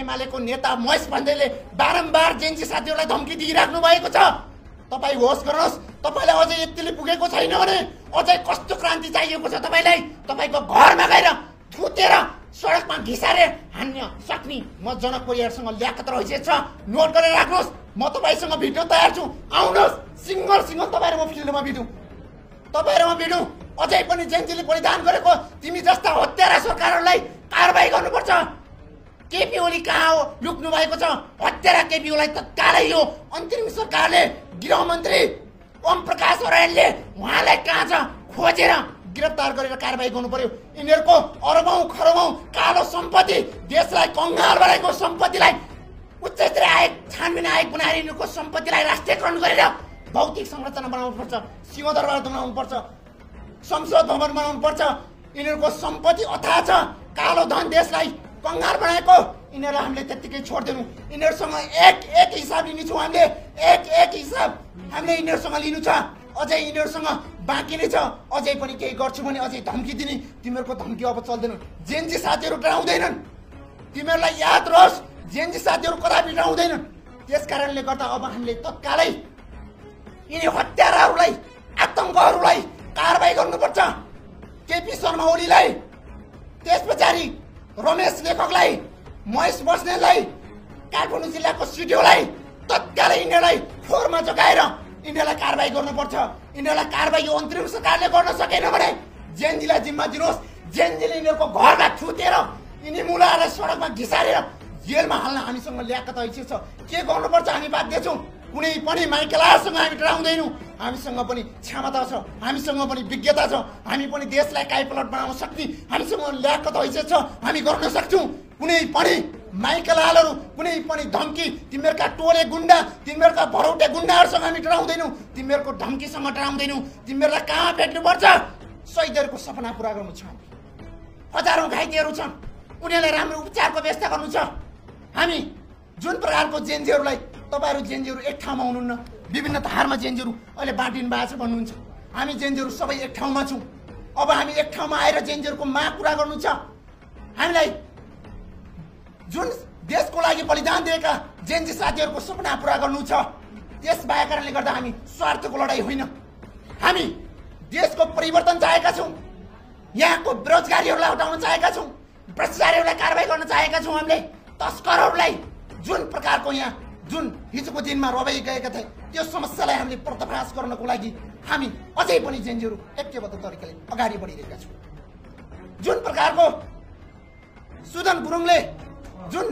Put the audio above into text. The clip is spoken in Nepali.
एमालेको नेता महेश भन्दैले बारम्बार जेन्जी साथीहरूलाई धम्की दिइराख्नु भएको छ। तपाईँ होस् गर्नुहोस्, तपाईँलाई अझै यतिले पुगेको छैन भने अझै कस्तो क्रान्ति चाहिएको छ तपाईँलाई? तपाईँको घरमा गएर थुतेर सडकमा घिसारे हान्न सक्ने म जनक परियारसँग ल्याकत रहेछ, नोट गरेर राख्नुहोस्। म तपाईँसँग भिड्न तयार छु, आउनुहोस् सिङ्गल सिङ्गल तपाईँ र म फिल्डमा भिडौँ, तपाईँ र म भिडौँ। अझै पनि जेन्जीले बलिदान गरेको तिमी जस्ता हत्यारा सरकारहरूलाई कारबाही गर्नुपर्छ। केपी ओली कहाँ हो? लुक्नु भएको छ। हत्यारा केपी ओलीलाई तत्कालै यो अन्तरिम सरकारले गृहमन्त्री ओम प्रकाश अर्यालले उहाँलाई कहाँ छ खोजेर गिरफ्तार गरेर कारबाही गर्नु पर्यो। यिनीहरूको अरबौं खरबौं कालो सम्पत्ति, देशलाई कङ्गाल बनाएको सम्पत्तिलाई उच्च स्तरीय आयोग छानबिन आयोग बनाएर यिनीहरूको सम्पत्तिलाई राष्ट्रियकरण गरेर भौतिक संरचना बनाउनु पर्छ, सिंहदरबार बनाउनु पर्छ, संसद भवन बनाउनु पर्छ। यिनीहरूको सम्पत्ति अथाह छ, कालो धन देशलाई कङ्गाल बनाएको। यिनीहरूलाई हामीले त्यत्तिकै छोड्दैनौँ। यिनीहरूसँग एक हिसाब लिनेछौँ हामीले, एक हिसाब हामीले यिनीहरूसँग लिनु छ। अझै यिनीहरूसँग बाँकी नै छ। अझै पनि केही गर्छु भने अझै धम्की दिने, तिमीहरूको धम्की अब चल्दैन। जेन्जी साथीहरू डराउँदैनन्, तिमीहरूलाई याद रहोस्, जेन्जी साथीहरू कदापि डराउँदैनन्। त्यस कारणले गर्दा अब हामीले तत्कालै यिनी हत्याराहरूलाई, आतङ्कहरूलाई कारबाही गर्नुपर्छ। केपी शर्मा ओलीलाई, त्यस पछाडि रमेश लेखकलाई, महेश बस्नेतलाई, काठमाडौँ जिल्लाको सिडिओलाई तत्कालै यिनीहरूलाई फोहोरमा जोगाएर यिनीहरूलाई कारबाही गर्नुपर्छ। यिनीहरूलाई कारबाही यो अन्तरिम सरकारले गर्न सकेन भने जेएनजीलाई जिम्मा दिनुहोस्। जेएनजीले यिनीहरूको घरलाई थुतेर यिनी मुलाएर सडकमा घिसारेर जेलमा हाल्न हामीसँग ल्याकत हैसियत छ। के गर्नुपर्छ हामी बाध्य छौँ। कुनै पनि माइकेलासँग हामी डराउँदैनौँ। हामीसँग पनि क्षमता छ, हामीसँग पनि विज्ञता छ, हामी पनि देशलाई काइपलट बनाउन सक्ने हामीसँग ल्याकत हैसियत छ। हामी गर्न सक्छौँ। कुनै पनि माइकेलालहरू, कुनै पनि धम्की, तिमीहरूका टोले गुन्डा, तिमीहरूका भरौटे गुन्डाहरूसँग हामी डराउँदैनौँ, तिमीहरूको धम्कीसँग डराउँदैनौँ। तिमीहरूलाई कहाँ भेट्नुपर्छ? शहीदहरूको सपना पुरा गर्नु छ। हजारौँ घाइतेहरू छन्, उनीहरूलाई राम्रो उपचारको व्यवस्था गर्नु छ। हामी जुन प्रकारको जेएनजीहरूलाई, तपाईँहरू जेएनजीहरू एक ठाउँमा हुनुहुन्न, विभिन्न धारमा जेएनजीहरू अहिले बाँडिनु भएको छ भन्नुहुन्छ। हामी जेएनजीहरू सबै एक ठाउँमा छौँ। अब हामी एक ठाउँमा आएर जेएनजीहरूको माग पुरा गर्नु छ। हामीलाई जुन देशको लागि बलिदान दिएका जेएनजी साथीहरूको सपना पुरा गर्नु छ। त्यस भए कारणले गर्दा हामी स्वार्थको लडाइँ होइन, हामी देशको परिवर्तन चाहेका छौँ। यहाँको बेरोजगारीहरूलाई हटाउन चाहेका छौँ, भ्रष्टाचारीहरूलाई कारबाही गर्न चाहेका छौँ। हामीले तस्करहरूलाई जुन प्रकारको यहाँ जुन हिजोको दिनमा रवाई गएका थिए त्यो समस्यालाई हामीले पर्दाफास गर्नको लागि हामी अझै पनि जेएनजीहरू ऐक्यबद्ध तरिकाले अगाडि बढिरहेका छौँ। जुन प्रकारको सुदन गुरुङले जुन